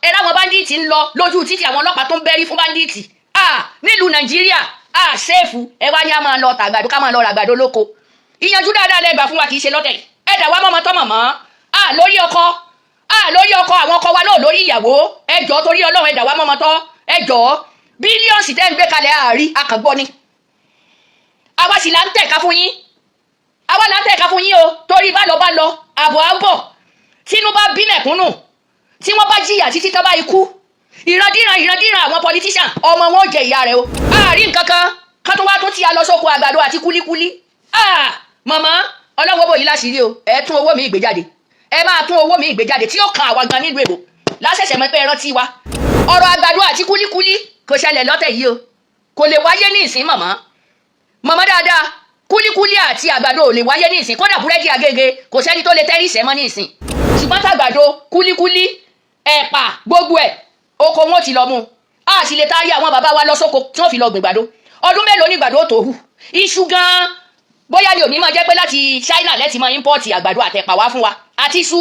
Ẹ láwọn bandit ń lọ lójú títì, àwọn ọlọ́pàá tó ń bẹ́rí fún bandit. Ah, nílùú Nàìjíríà, ah, safe. Ẹ wá ní a máa lọ tàgbàdo, ká máa lọ ràgbàdo lóko. Ìyànjú dáadáa lẹ gbà fún wa, kì í ṣe lọ́tẹ̀. Ẹ dà wá mọ́mọ́ tọ́mọ̀ mọ́. Ah, lórí ọkọ, ah, lórí ọkọ, àwọn ọkọ wa náà lórí ìyàwó. Ẹ jọ̀ọ́, torí Ọlọ́run, ẹ dà wá mọ́mọ́ tọ́. Ẹ jọ̀ọ́, billions tẹ́ ń gbé kalẹ̀, àárí akàngbọ́ ni. Àwa sì là ń tẹ̀ka fún yín, àwa là ń tẹ̀ka fún yín o, torí bá lọ bá lọ, àbọ̀ á bọ̀. Tínú bá bí mẹ̀kúnnù, tí wọ́n bá jìyà títí tán bá ikú, ìrandíran ìrandíran àwọn politician, ọmọ wọn ò jẹ ìyá rẹ o. Àárín nǹkan kan ká tó wá tó tí a lọ sóko àgbàdo àti kúlíkúlí. Ah, màmá, ọlọ́wọ́ bò yín láṣìírí o. Ẹ tún owó mi ìgbé jáde, ẹ máa tún owó mi ìgbé jáde tí ó kan àwa gan nílùú èbò lásẹ̀sẹ̀ mọ́ pé ẹ rántí wa. Ọ̀rọ̀ àgbàdo àti kúlíkúlí kò ṣẹlẹ̀ lọ́tẹ̀ yìí o, kò lè wáyé ní ìsín. Màmá, màmá dáadáa, kúlíkúlí àti àgbàdo ò lè wáyé ní ìsín. Kódà búrẹ́dì Agége, kò sẹ́ni tó lè tẹ́rí ìṣẹ́ mọ́ ní ìsín. Ṣùgbọ́n tàgbàdo, kúlíkúlí, ẹ̀pà, gbogbo ẹ̀, oko wọn ti lọ mú. A sì lè taari àwọn bàbá wa lọ sóko tí wọ́n fi lọ gbìn gbàdo. Ọdún mélòó ní gbàdo tó hù? Iṣu gan, bóyá ni òní máa jẹ́ pé láti China lẹ́tì máa import àgbàdo àtẹ̀pà wá fún wa àti iṣu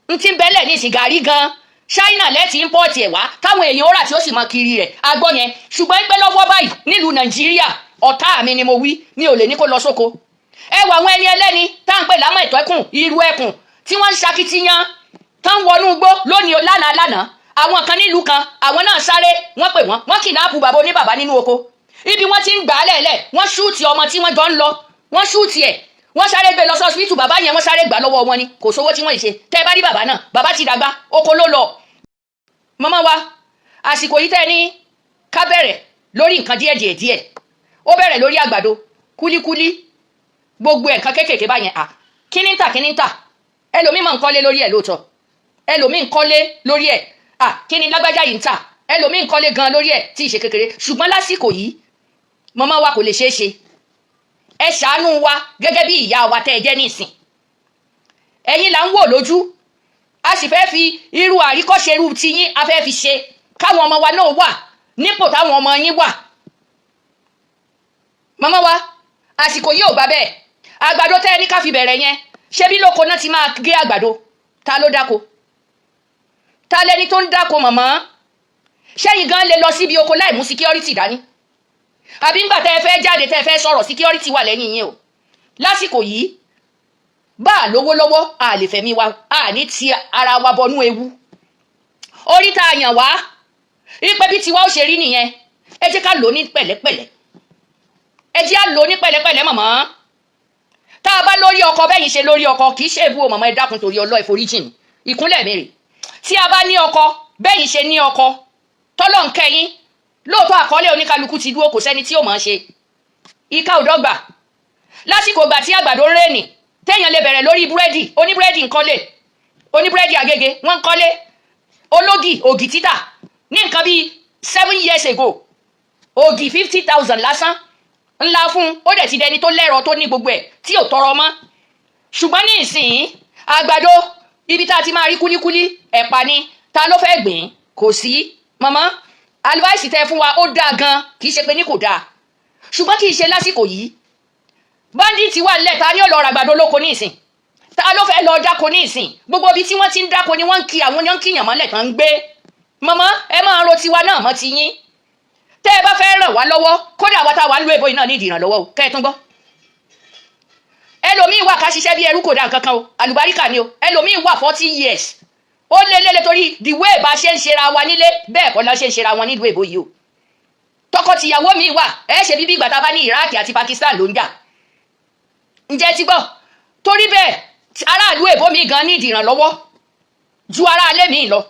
n ti ń bẹ́lẹ̀ ní ìsìn. Gàrí gan, China lẹ́tì import ẹ̀ wá, táwọn èèyàn ó rà tí ó sì máa kiri rẹ̀. Agbọ́ yẹn. Ṣùgbọ́n pé lọ́wọ́ báyìí nílùú Nàìjíríà, ọ̀tá mi ni mo wí, mi ò lè ní kó lọ sóko. Ẹ wọ àwọn ẹni ẹlẹ́ni tá à ń pè lámọ̀ ìtọ́kùn irú ẹkùn tí wọ́n ń ṣakitiyan tán wọnú igbó lónìí. Lánàá lánàá, àwọn kan nílùú kan, àwọn náà sáré, wọ́n pè wọ́n, wọ́n kidnap bàbá oníbàbá nínú oko. Ibi wọ́n ti ń gbà á lẹ̀lẹ̀, wọ́n shoot ọmọ tí wọ́n jọ ń lọ, wọ́n shoot ẹ̀, wọ́n sáré gbé lọ sí hospital. Bàbá yẹn, wọ́n sáré gbà lọ́wọ́ wọn ni. Kò sówó tí wọ́n ṣe. Tẹ́ ẹ bá rí bàbá náà, bàbá ti dàgbà, oko ló lọ. Màmá wa, àsìkò yìí tẹ́ ní ká bẹ̀rẹ̀ lórí nǹkan díẹ̀ díẹ̀ díẹ̀, ó bẹ̀rẹ̀ lórí àgbàdo, kúlíkúlí, gbogbo ẹ̀, nǹkan kéékèèké báyẹn. À, kí ní ń tà, kí ní ń tà? Ẹlòmíì máa ń kọ́lé lórí ẹ̀ lóòótọ́, ẹlòmíì ń kọ́lé lórí ẹ̀. À, kí ni lágbájá yìí ń tà? Ẹlòmíì ń kọ́lé gan lórí ẹ̀ tí ì ṣe kékeré. Ṣùgbọ́n lásìkò yìí, màmá wa, kò lè ṣeé ṣe. Ẹ ṣàánú wa gẹ́gẹ́ bí ìyá wa tẹ́ ẹ jẹ́ nísìn. Ẹ̀yin là ń wò lójú, a sì fẹ́ fi irú àríkọ́ṣe irú tiyín, a fẹ́ fi ṣe káwọn ọmọ wa náà wà nípò táwọn ọmọ yín wà. Màmá wa, àsìkò yìí ò gbà bẹ́ẹ̀. Àgbàdo tẹ́ ẹ ní ká fi bẹ̀rẹ̀ yẹn, ṣé bí lóko náà ti máa gé àgbàdo? Ta ló dáko? Ta lẹni tó ń dáko? Màmá, ṣẹ́yìn gan lè lọ síbi oko láì mú security dání? Àbí ńgbà tẹ́ ẹ fẹ́ jáde, tẹ́ ẹ fẹ́ sọ̀rọ̀, security wà lẹ́yìn yín o? Lásìkò yìí, bá a lówó lọ́wọ́, a lè fẹ̀mí wa, a ní ti ara wa bọnú ewu. Orí tá a yàn wá ipe bí tiwa ó ṣe rí nìyẹn. Ẹ jẹ́ ká lò ó ní pẹ̀lẹ́pẹ̀lẹ́, ẹ jẹ́ á lò ó ní pẹ̀lẹ́pẹ̀lẹ́. Màmá, tá a bá lórí ọkọ bẹ́yìn ṣe lórí ọkọ, kì í ṣe èbú o. Màmá, ẹ dákun, torí ọlọ́ ìforíjìn mi, ìkúnlẹ̀ mi rè. Tí a bá ní ọkọ bẹ́yìn ṣe ní ọkọ, tọ́lọ̀ ń kẹ́yìn lóòótọ́, àkọọ́lẹ̀ oníkálukú ti dúró, kò sẹ́ni tí ò mọ̀ ṣe. Ìka ò dọ́gba. Lásìkò ìgbà tí àgbàdo ń rèèní, téèyàn lè bẹ̀rẹ̀ lórí búrẹ́dì, oníbúrẹ́dì ń kọ́lé, oníbúrẹ́dì Àgègè wọ́n ń kọ́lé, ológì, ògì títà ní nǹkan bíi 7 years ago, ògì 50,000 lásán ńlá fún, ó dẹ̀ ti dẹni tó lẹ́rọ, tó ní gbogbo ẹ̀, tí ò tọrọ mọ́. Ṣùgbọ́n ní ìsìn, àgbàdo, ibi tá a ti máa rí kúlíkúlí, ẹ̀pà ni, ta ló fẹ́ gbìn? Kò sí. Màmá, advice tẹ́ fún wa, ó dáa gan, kì í ṣe pé ní kò dáa, ṣùgbọ́n kì í ṣe lásìkò yìí. Bandit wà nílẹ̀. Ta ni ó lọ ràgbàdo lóko ní ìsìn? Ta ló fẹ́ lọ dáko ní ìsìn? Gbogbo ibi tí wọ́n ti ń dáko ni wọ́n ń kí àwọn ni wọ́n ń kíyàn mọ́lẹ̀ tán ń gbé. Màmá, ẹ máa ro tiwa náà mọ́ ti yín. Tẹ́ ẹ bá fẹ́ ràn wá lọ́wọ́, kódà wa tá a wà ń lo èbó yìí náà ní ìdí ìrànlọ́wọ́ o. Kẹ́ ẹ tún gbọ́, ẹlòmíín wà, ká ṣiṣẹ́ bí ẹrú kò dá nǹkan kan o, àlùbáríkà ni o. Ẹlòmíín wà, 40 years, ó lé lélẹ̀, torí the way bá ṣe ń ṣera wa nílé, bẹ́ẹ̀ kọ́ la ṣe ń ṣera wọn nílùú èbó yìí o. Tọkọ-tìyàwó mi wà, ẹ ṣe bíbí ìgbà tá a bá ní Iraq àti Pakistan ló ń jà. Ǹjẹ́ ti gbọ́? Torí bẹ́ẹ̀, aráàlú èbó mi gan ní ìdí ìrànlọ́wọ́ ju aráalé mi lọ.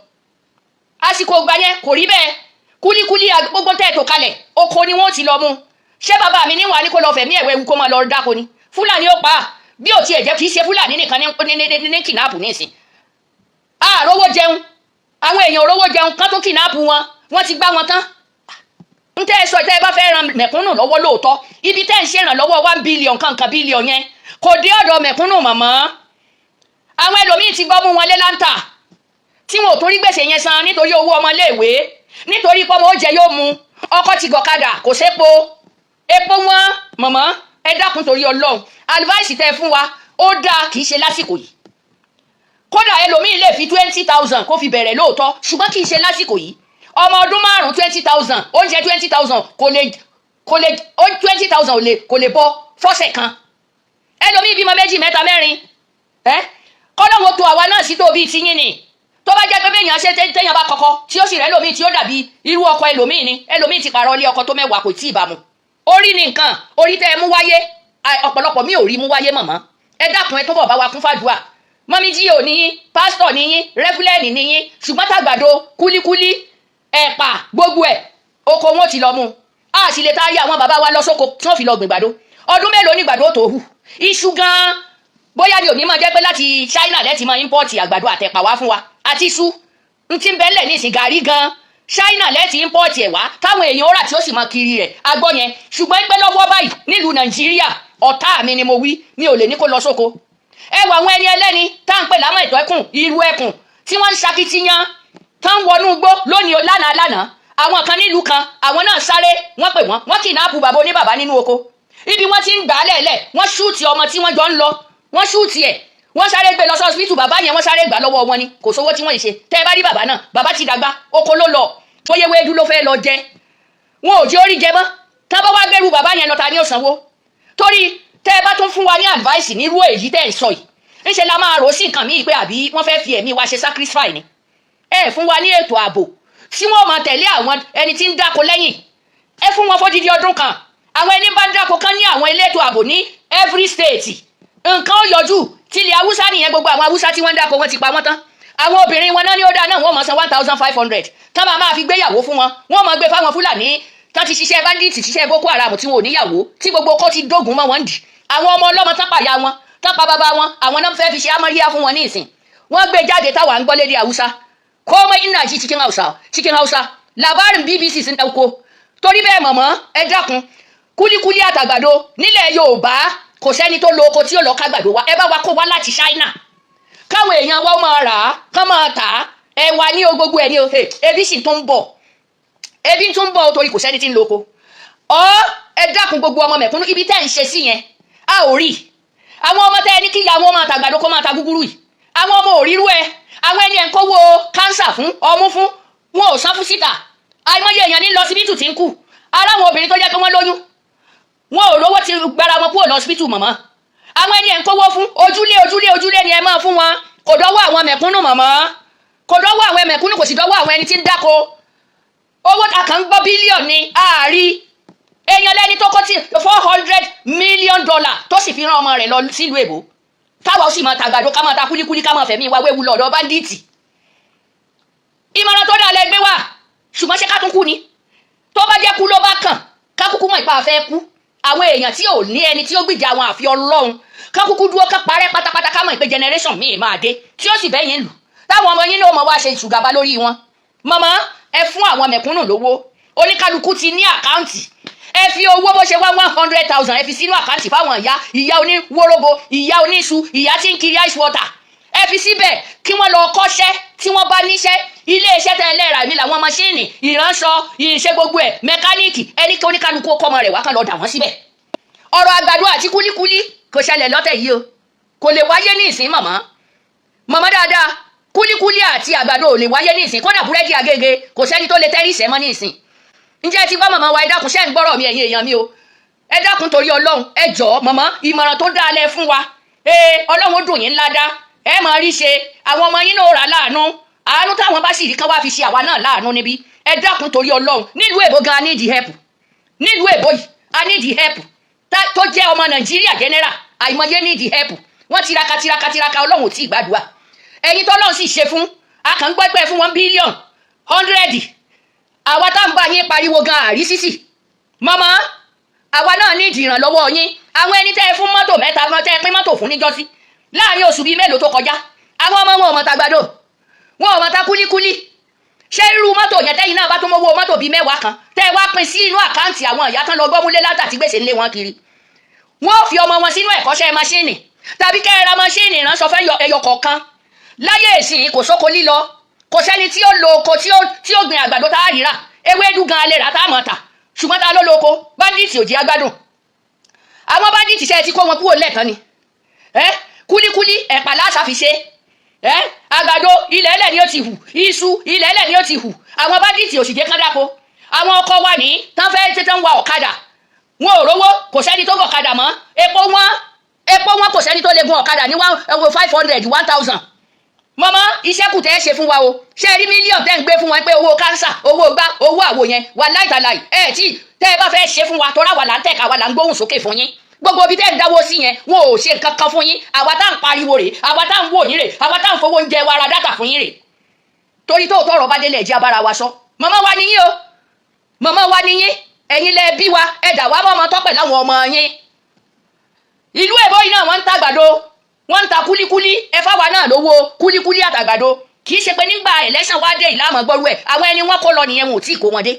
Àsìkò ìgbà yẹn kò rí bẹ́ẹ̀. Kúlíkúlí, gbogbo tẹ́ ẹ̀ tó kalẹ̀, oko ni wọ́n ti lọ mú. Ṣé bàbá mi níwọ̀n ní kó lọ fẹ̀mí ẹ̀wẹ̀ ewu, kó máa lọ dáko ni? Fúlàní ó pa á. Bí ò tiẹ̀ jẹ́ kì í ṣe Fúlàní nìkan ní kidnap nísìn. Àrówó jẹun, àwọn èèyàn òrówó jẹun kán tó kidnap wọn, wọ́n ti gbá wọn tán. N tẹ́ ẹ sọ, tẹ́ ẹ bá fẹ́ ran mẹ̀kúnnù lọ́wọ́ lóòótọ́, ibi tẹ́ ẹ ń ṣèrànlọ́wọ́ 1 billion kankan billion yẹn kò dé ọ̀dọ̀ mẹ̀kúnnù. Màmá, àwọn ẹlòmíín ti gbọ́ mú wọn lé láǹtà tí wọn ò torí gbèsè yẹn san, nítorí owó ọmọléèwé, nítorí pọ́mọ ó jẹ yóò mu, ọkọ ti gọ̀kadà, kò sépo, epo wọn. Màmá, ẹ dákun, torí Ọlọ́run, advice tẹ́ ẹ fún wa, ó dáa, kì í ṣe lásìkò yìí. Kódà ẹlòmíì lè fi 20,000 kó fi bẹ̀rẹ̀ lóòótọ́, ṣùgbọ́n kì í ṣe lásìkò yìí. Ọmọ ọdún 5, 20,000 oúnjẹ, 20,000 kò lè 20,000 kò lè bọ́ fọ́sẹ̀ kan. Ẹlòmíì bímọ méjì, mẹ́ta, mẹ́rin. Ẹ kọ́lọ́hún tó àwa náà sí tó bíi tiyín ni. Tó bá jẹ́ pé béèyàn ṣe téèyàn bá kọ́kọ́ tí ó sì rẹ́ lòmíì tí ó dàbí irú ọkọ ẹlòmíì ni, ẹlòmíì ti pààrọ̀ ilé ọkọ tó 10, kò tí ì bámu. Orí ni nǹkan orí tẹ́ ẹ mú wáyé, ọ̀pọ̀lọpọ̀ mi ò rí mú wáyé. Mọ̀mọ́, ẹ dákun, ẹ túbọ̀ bá wa kún fàdúà. Mummy G.O níyín, pásítọ̀ níyín, reverend níyín, ṣùgbọ́n tàgbàdo, kúlíkúlí, ẹ̀pà, gbogbo ẹ̀, oko wọn ti lọ mú. A sì lè taari àwọn bàbá wa lọ sóko tí wọ́n fi lọ gbìn gbàdo. Ọdún mélòó ní gbàdo tó hù? Iṣu gan-an, bóyá ni òní máa jẹ́ pé láti China lẹ́tì máa import àgbàdo àtẹ̀pà wá fún wa àti iṣu n ti ń bẹ́lẹ̀ nísìn. Gàrí gan, China lẹ́tì import ẹ̀ wá táwọn èèyàn ó rà tí ó sì máa kiri rẹ̀. Agbọ́ yẹn, ṣùgbọ́n pé lọ́wọ́ báyìí nílùú Nàìjíríà, ọ̀tá mi ni mo wí, mi ò lè ní kó lọ sóko. Ẹ wọ àwọn ẹni ẹlẹ́ni tá à ń pè lámọ̀ ìtọ́ ẹkùn, irú ẹkùn tí wọ́n ń ṣakitiyan tán ń wọnú igbó lónìí. Lánàá lánàá, àwọn kan nílùú kan, àwọn náà sáré, wọ́n pè wọ́n, wọ́n kidnap bàbá oníbàbá nínú oko ibi wọ́n ti ń gbà á lẹ̀lẹ̀. Wọ́n shoot ọmọ tí wọ́n jọ ń lọ, wọ́n shoot ẹ̀, wọ́n sáré gbé lọ sí hospital. Bàbá yẹn, wọ́n sáré gbà lọ́wọ́ wọn ni. Kò sówó tí wọ́n lè ṣe. Tẹ́ ẹ bá rí bàbá náà, bàbá ti dàgbà, oko ló lọ, bóyá ewédú ló fẹ́ lọ jẹ, wọn ò jẹ́ orí jẹ mọ́. Tá bá wá gbẹ́rù bàbá yẹn lọ, ta ni ó sanwó? Torí tẹ́ ẹ bá tún fún wa ní advice nírú èyí tẹ́ ẹ sọ yìí, ńṣe la máa rò sí nǹkan míì pé àbí wọ́n fẹ́ fi ẹ̀mí wa ṣe sacrifice ni. Ẹ fún wa ní ètò ààbò tí wọ́n máa tẹ̀lé àwọn ẹni tí ń dáko lẹ́yìn. Ẹ fún wọn fódìdí ọdún kan. Àwọn ẹni bá ń dáko kan ní àwọn elétò ààbò ní every state, nǹkan ó yọjú. Tilẹ̀ Haúsá nìyẹn. Gbogbo àwọn Haúsá tí wọ́n ń dáko, wọ́n ti pa wọ́n tán. Àwọn obìnrin wọn náà ní ó dáa náà, wọ́n máa san 1,500 tán máa fi gbéyàwó fún wọn. Wọ́n máa gbé fáwọn Fúlàní tán ti ṣiṣẹ́ bandit, ṣiṣẹ́ Boko Haram, tí wọn ò níyàwó, tí gbogbo kó ti dógùn mọ́ wọn dì. Àwọn ọmọ ọlọ́mọ tán pàyà wọn, tán pa bàbá wọn, àwọn náà fẹ́ fi ṣe amáríyá fún wọn ní ìsìn. Wọ́n gbé jáde táwa ń gbọ́ lédè Haúsá. Komai ina ji cikin Hausa, cikin Hausa labarin BBC sun ɗauko. Torí bẹ́ẹ̀, mọ̀mọ́, ẹ dákun, kúlíkúlí àtàgbàdo nílẹ̀ Yorùbá, kò sẹ́ni tó lo oko tí ó lọ kágbàdo wa. Ẹ bá wa kó wá láti China, káwọn èèyàn wa ó máa rà á, kán máa tà á. Ẹwà ní o, gbogbo ẹ̀ ní o. Ebi sì tún ń bọ̀, ebi tún ń bọ̀, torí kò sẹ́ni tí ń lo oko ọ. Ẹ dákun, gbogbo ọmọ mẹ̀kúnnù, ibi tẹ́ ẹ̀ ń ṣe sí yẹn, a ò rí àwọn ọmọ tẹ́ ẹ ní kíyà wọn máa tàgbàdo, kó máa ta gúgúrú yìí. Àwọn ọmọ ò rírú ẹ. Àwọn ẹni ẹ̀ ń kówó cancer fún ọmú fún wọn, ò san fún síta. Àìmọye èèyàn ní lọ síbítù tí ń kú. Ara àwọn obìnrin tó jẹ́ pé wọ́n lóyún, wọn ò lówó ti gbára wọn kúrò lọ síbítù. Mọ̀mọ́, àwọn ẹni ẹ̀ ń kówó fún, ojúlé ojúlé ojúlé ni ẹ máa fún wọn. Kò dọ́wọ́ àwọn mẹ̀kúnnù, mọ̀mọ́, kò dọ́wọ́ àwọn mẹ̀kúnnù, kò sì dọ́wọ́ àwọn ẹni tí ń dáko. Owó a kàn ń gbọ́ bílíọ̀nù ni ààrí èèyàn lẹ́ni tó kó tí $400 million tó sì fi rán ọmọ rẹ̀ lọ sílùú èbó, táwa ó sì máa tàgbàdo, ká máa ta kúlíkúlí, ká máa fẹ̀mí wa wéwu lọ́dọ̀ bandit. Ìmọ̀ràn tó dáa lẹ gbé wá, ṣùgbọ́n ṣé ká tún kú ni? Tó bá jẹ́ kú ló bá kàn, ká kúkú mọ̀ ìpa àfẹ́ kú. Àwọn èèyàn tí ò ní ẹni tí ó gbìjà àwọn àfi Ọlọ́run, ká kúkú dúró, ká parẹ́ pátápátá, ká mọ̀ pé generation míì máa dé tí ó sì bẹ́yìn lù, táwọn ọmọ yín náà mọ̀ wá ṣe ìṣùgàba lórí wọn. Mọ̀mọ́, ẹ fún àwọn mẹ̀kúnnù lówó. Oníkálukú ti ní account. Ẹ fi owó, bó ṣe wá 100,000, ẹ fi sínú account fáwọn ìyá, ìyá oníwóróbo, ìyá oníṣu, ìyá tí ń kiri ice water. Ẹ fi síbẹ̀ kí wọ́n lọ kọ́ṣẹ́. Tí wọ́n bá níṣẹ́, ilé iṣẹ́ tẹ́ ẹlẹ́ra mi làwọn machine ìránṣọ, ìṣe gbogbo ẹ̀, mechanic, ẹni kí oníkálukú kọ́ ọmọ rẹ̀ wá, kán lọ dà wọ́n síbẹ̀. Ọ̀rọ̀ àgbàdo àti kúlíkúlí kò ṣẹlẹ̀ lọ́tẹ̀ yìí o, kò lè wáyé ní ìsín. Màmá, màmá dáadáa, kúlíkúlí àti àgbàdo ò lè wáyé ní ìsín. Kódà búrẹ́dì Agége, kò sẹ́ni tó lè tẹ́rí ìṣẹ́ mọ́ ní ìsín. Ǹjẹ́ ẹ ti gbọ́, màmá wa? Ẹ dákun, ṣẹ́ ń gbọ́rọ̀ mi? Ẹ̀yin èèyàn mi o, ẹ dákun, torí Ọlọ́run, ẹ jọ̀ọ́. Màmá, ìmọ̀ràn tó dáa lẹ fún wa. Ee, Ọlọ́run ó dùn yín ńlá dá. Ẹ máa rí ṣe. Àwọn ọmọ yín náà rà láàánú. Àánú táwọn bá sì rí, kán wá fi ṣe àwa náà láàánú níbí. Ẹ dákun, torí Ọlọ́run. Nílùú èbó gan, a need help. Nílùú èbó yìí, a need help. Tó jẹ́ ọmọ Nàìjíríà general, àìmọye need help. Wọ́n tiraka, tiraka, tiraka, Ọlọ́run ò tí ì gbàdúrà. Ẹ̀yin tọ́lọ́run sì ṣe fún, a kàn ń gbọ́ pé fún wọn bílíọ̀nù hundred. Àwa tá ń bá yín pariwo gan àrí sísì. Màmá, àwa náà ní ìdìrànlọ́wọ́ yín. Àwọn ẹni tẹ́ ẹ fún mọ́tò mẹ́ta, tẹ́ ẹ pín mọ́tò fún níjọ́sí láàrin oṣù bíi mélòó tó kọjá, àwọn ọmọ wọn ò mọ̀ tàgbàdo, wọn ò mọ̀ ta kúlíkúlí. Ṣé irú mọ́tò yẹn, tẹ́yìn náà bá tún mọ́wọ́ mọ́tò bíi 10 kan tẹ́ ẹ wá pín sí inú account àwọn ìyá tán lọ gbọ́múlé látà tí gbèsè ń lé wọn kiri, wọ́n fi ọmọ wọn sínú ẹ̀kọ́ṣẹ́ machine, tàbí kẹ́ ẹ ra machine ìránṣọ fẹ́ ẹyọ kọ̀ọ̀kan. Láyé ìsìn, kò sóko lílọ, kò sẹ́ni tí ó lo oko tí ó gbin àgbàdo tá a ríra. Ewédú gan alẹ́ rà tá a mọ̀ tà, ṣùgbọ́n ta ló lo oko? Bandit ò jí agbádùn. Àwọn bandit, ṣe ti kó wọn kúrò lẹ́ẹ̀kan ni ẹ? Kúlíkúlí, ẹ̀pà láṣà fi ṣe. Ẹ àgbàdo, ilẹ̀ ẹlẹ̀ ni ó ti hù. Iṣu, ilẹ̀ ẹlẹ̀ ni ó ti hù. Àwọn bandit ò sì jẹ́ kán dáko. Àwọn ọkọ wa ní tán fẹ́ tètè ń wa ọ̀kadà, wọn ò rówó. Kò sẹ́ni tó gun ọ̀kadà mọ́. Epo wọn, epo wọn, kò sẹ́ni tó lè gun ọ̀kadà ní one 500, 1,000. Mọ́mọ́, iṣẹ́ kù tẹ́ ẹ ṣe fún wa o. Ṣé ẹ rí mílíọ̀nù tẹ́ ń gbé fún wọn pé owó cancer, owó gbá, owó àwò yẹn wà láìtàláì ẹ tí tẹ́ ẹ bá fẹ́ ṣe fún wa, tọ́ra wà là ń tẹ̀ka, wà là ń gbóhùn sókè fún yín. Gbogbo ibi tẹ́ ń dáwó sí yẹn, wọn ò ṣe nǹkan kan fún yín. Àwa tá à ń pariwo rè, àwa tá à ń wò yín rè, àwa tá à ń fowó oúnjẹ wa ra data fún yín rè. Torí tó tọrọ bá délé, ẹ̀jẹ̀ abára wa sọ. Màmá wa níyìn o, màmá wa níyìn. Ẹ̀yin lẹ bí wa, ẹ̀dà wa mọ́ ọmọ tọ́pẹ̀ láwọn ọmọ yín. Ìlú èbó yìí náà, wọ́n ń tàgbàdo, wọ́n ń ta kúlíkúlí. Ẹ fáwa náà lówó kúlíkúlí àtàgbàdo. Kì í ṣe pé nígbà election wá dé ìlànà gbọ́rú ẹ̀. Àwọn ẹni wọ́n kó lọ nìyẹn, wọn ò tí ì kó wọn dé.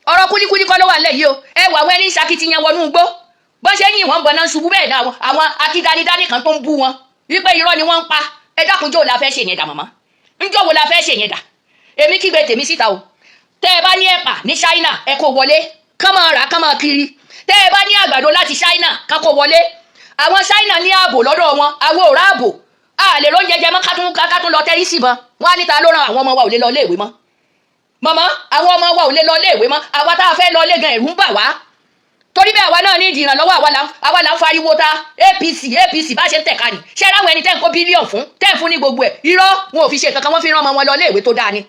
Ọ̀rọ̀ kúlíkúlí kọ́ ló wà nílẹ̀ yìí o. Ẹ wọ àwọn ẹni ṣakitiyan wọnú igbó, bọ́n ṣe ń yìn wọ́n, bọ̀nà ṣubú. Bẹ́ẹ̀ náà àwọn akídanidání kan tó ń bú wọn wípé irọ́ ni wọ́n ń pa. Ẹ dákun, jọ́ la fẹ́ ṣe yẹn dà? Màmá, ńjọ́ wo la fẹ́ ṣe yẹn dà? Èmi kígbe tèmi síta o. Tẹ́ ẹ bá ní ẹ̀pà ní China, ẹ kó wọlé, kán máa rà, kán máa kiri. Tẹ́ ẹ bá ní àgbàdo láti China, kán kó wọlé. Àwọn China ní ààbò lọ́dọ̀ wọn, àwọn ò ráàbò. A lè lóúnjẹ jẹ mọ́, ká tún lọ tẹ́rí sí mọ́. Wọn á níta ló ràn. Àwọn ọmọ wa ò lè lọ iléèwé mọ́. Màmá, àwọn ọmọ wa ò lè lọ iléèwé mọ́. Àwa tá a fẹ́ lọ ilé gan, ẹ̀rù ń bà wá. Torí bẹ́ẹ̀, àwa náà ní ìdìrànlọ́wọ́. Àwa là ń fariwo ta APC, APC bá ṣe ń tẹ̀ka ni. Ṣé ráwọn ẹni tẹ́ ń kó bílíọ̀nù fún, tẹ́ ń fún ní gbogbo ẹ̀, irọ́, wọn ò fi ṣe kankan. Wọ́n fi rán ọmọ wọn lọ iléèwé tó dáa ni.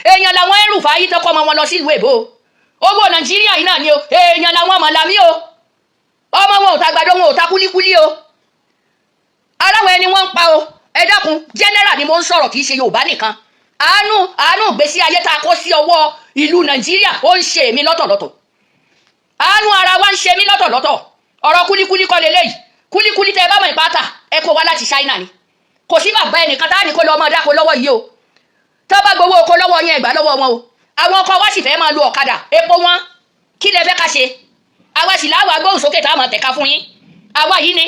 Èèyàn làwọn El-Rufai tó kọ́ ọmọ wọn lọ sílùú èbó. Owó Nàìjíríà yìí náà ni o. Èèyàn làwọn Màlámí o. Ọmọ wọn ò ta gbàdó, wọn ò ta kúlíkúlí o. Aláwọn ẹni wọ́n ń pa o. Ẹ dákun, general ni mo ń sọ̀rọ̀, kì í ṣe Yorùbá nìkan. Àánú ìgbésí ayé tá a kó sí ọwọ́ ìlú Nàìjíríà, ó ń ṣe èmi lọ́tọ̀lọ́tọ̀. Àánú ara wa ń ṣe mí lọ́tọ̀lọ́tọ̀. Ọ̀rọ̀ kúlíkúlí kọ́ leléyìí. Kúlíkúlí tẹ́ ẹ bá mọ̀ ìpátá, ẹ kó wá láti China ni. Kò sí bàbá ẹnìkan tá a ní kó lọ ọmọ dáko lọ́wọ́ yìí o. Tó bá gbowó oko lọ́wọ́ yẹn, ẹgbàá lọ́wọ́ wọn o. Àwọn ọkọ wa sì fẹ́ máa lo ọ̀kadà, epo wọn. Kí lẹ fẹ́ ká ṣe? Àwa sì láwa gbóhùn sókè tá a máa tẹ̀ka fún yín. Àwa yìí ni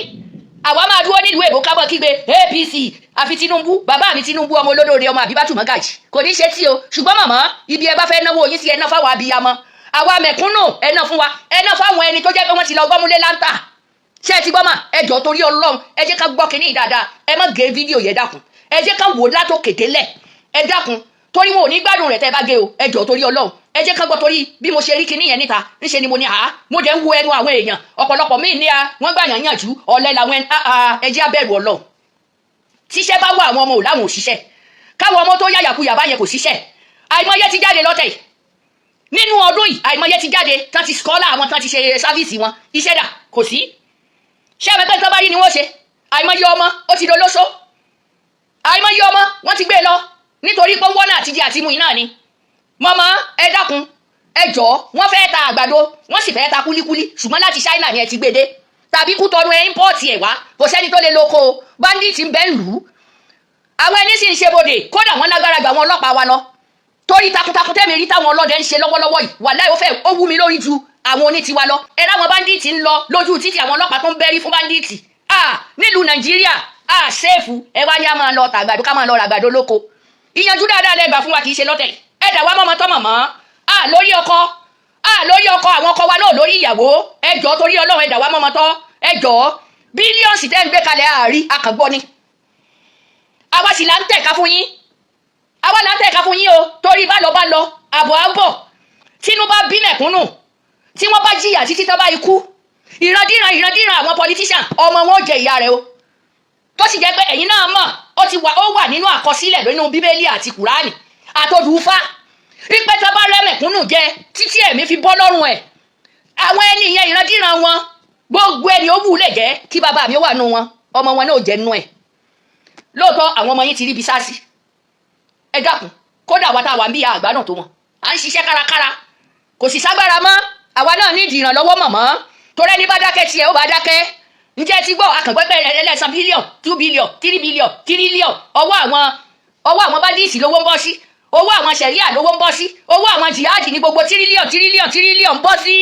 àwa máa dúró nílùú èbó kábọ̀ kígbe APC àfi Tinubu. Bàbá mi Tinubu, ọmọ olódòde, ọmọ Àbíbátù Mọ́gàjì, kò ní ṣe tí o. Ṣùgbọ́n màmá, ibi ẹ bá fẹ́ náwó yín sí, ẹ ná fáwọn abiyamọ, àwa mẹ̀kúnnù, ẹ ná fún wa, ẹ ná fáwọn ẹni tó jẹ́ pé wọ́n ti lọ gbọ́múlé láńtà. Ṣé ẹ ti gbọ́ mà? Ẹ jọ̀ọ́, torí Ọlọ́run, ẹ jẹ́ ká gbọ́ kínní dáadáa. Ẹ má gé fídíò yẹn, dákun. Ẹ jẹ́ ká wò látòkè délẹ̀. Ẹ dákun, torí wọn ò ní gbádùn rẹ̀ tẹ́ ẹ bá gé o. Ẹ jọ̀ọ́, torí Ọlọ́run, ẹ jẹ́ ká gbọ́. Torí bí mo ṣe rí kinní yẹn níta ńṣe ni mo ní àá, mo jẹ́ ń wo ẹnu àwọn èèyàn. Ọ̀pọ̀lọpọ̀ míì ní a wọ́n gbà yàn yànjú ọ̀lẹ làwọn ẹni. Ẹ jẹ́ á bẹ̀rù Ọlọ́run. Tíṣẹ́ bá wà, àwọn ọmọ ò láwọn òṣìṣẹ́. Káwọn ọmọ tó yàyàkuyà báyẹn, kò síṣẹ́. Àìmọye ti jáde lọ́tẹ̀ yìí nínú ọdún yìí. Àìmọye ti jáde tán ti scholar, àwọn tán ti ṣe service wọn. Iṣẹ́ dà? Kò sí. Ṣé àwọn ẹgbẹ́ tó bá rí ni wọ́n ṣe? Àìmọye ọmọ ó ti dolóṣó. Àìmọye ọmọ wọ́n ti gbé lọ nítorí pé wọ́n náà ti di àtìmú iná ni. Mọ́mọ́, ẹ dákun, ẹ jọ̀ọ́. Wọ́n fẹ́ ta àgbàdo, wọ́n sì fẹ́ ta kúlíkúlí, ṣùgbọ́n láti China ni ẹ ti gbé dé, tàbí Kútọ́nù, ẹ import ẹ̀ wá. Kò sẹ́ni tó lè lóko. Bandit ń bẹ́ ń lù ú. Àwọn ẹni sì ń ṣe bodè. Kódà wọ́n lágbára ju àwọn ọlọ́pàá wa lọ, torí takuntakun tẹ́mi rí táwọn ọlọ́dẹ ń ṣe lọ́wọ́lọ́wọ́ yìí, wàláhì, ó fẹ́ ó wú mi lórí ju àwọn onítìwa lọ. Ẹ láwọn bandit ń lọ lójú títì, àwọn ọlọ́pàá tó ń bẹ́rí fún bandit. Ah, nílùú Nàìjíríà, ah, safe. Ẹ wá ní a máa lọ tàgbàdo, ká máa lọ ràgbàdo lóko. Ìyànjú dáadáa lẹ gbà fún wa, kì í ṣe lọ́tẹ̀. Ẹ dà wá mọ́mọ́ tọ́mọ̀ mọ́. Ah, lórí ọkọ, ah, lórí ọkọ, àwọn ọkọ wa náà, lórí ìyàwó. Ẹ jọ̀ọ́, torí Ọlọ́run, ẹ dà wá mọ́mọ́ tọ́. Ẹ jọ̀ọ́, billions tẹ́ ń gbé kalẹ̀, àárí akàngbọ́ ni. Àwa sì là ń tẹ̀ka fún yín, àwa là ń tẹ̀ka fún yín o. Torí bá lọ bá lọ, àbọ̀ á bọ̀. Tínú bá bí mẹ̀kúnnù, tí wọ́n bá jìyà títí tó bá ikú, ìrandíran ìrandíran àwọn politician, ọmọ wọn ò jẹ ìyá rẹ o. Tó sì jẹ́ pé ẹ̀yin náà mọ̀, ó ti wà, ó wà nínú àkọsílẹ̀ nínú Bíbélì àti Kùránì àtòdùfá ìpè tó bá rẹ́ mẹ̀kúnnù jẹ títí ẹ̀mí fi bọ́ lọ́rùn ẹ̀, àwọn ẹni yẹn, ìrandíran wọn, gbogbo ẹni ó wù lè jẹ́ kí bàbá mi ó wà nù wọn, ọmọ wọn náà ò jẹ́ nù ẹ̀. Lóòótọ́, àwọn ọmọ yín ti rí ibi sáàsì. Ẹ dákun, kódà wa tá a wà ń bí àgbà náà tó wọn, à ń ṣiṣẹ́ kárakára, kò sì ságbára mọ́. Àwa náà ní ìdìrànlọ́wọ́ mọ̀mọ́, torí ẹni bá dákẹ́ tiẹ̀, ó bá dákẹ́. Ǹjẹ́ ti gbọ́ akàngbẹ́pẹ́ ẹlẹ́sàn bílíọ̀n, 2 billion, 3 billion, tírílíọ̀n? Ọwọ́ àwọn bandits lówó ń bọ́ sí, owó àwọn sẹ̀ríà lówó ń bọ́ sí, owó àwọn jihad ní gbogbo tírílíọ̀n, tírílíọ̀n, tírílíọ̀n ń bọ́ sí.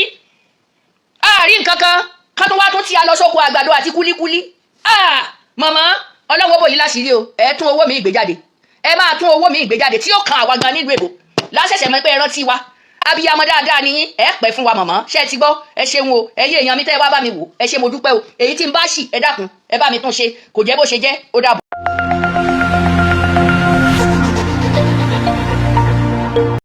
Àárín nǹkan kan ká tó wá tún tí a lọ sóko àgbàdo àti kúlíkúlí. Màmá, ọlọ́wọ́ bò yín láṣìírí o. Ẹ tún owó mi ìgbéjáde, ẹ máa tún owó mi ìgbéjáde tí ó kan àwa gan nílùú èbó lásẹ̀sẹ̀ mọ́ pé ẹ rántí wa. Abiyamọ dáadáa ni yín, ẹ pẹ́ fún wa. Màmá, ṣé ẹ ti gbọ́? Ẹ ṣeun o. Ẹ yé èèyàn mi tẹ́ ẹ wá bá mi wò, ẹ ṣé, mo dúpẹ́ o. Èyí tí ń bá ṣì, ẹ dákun, ẹ bá mi tún ṣe. Kò jẹ́ bó ṣe jẹ́. Ó dàbọ̀.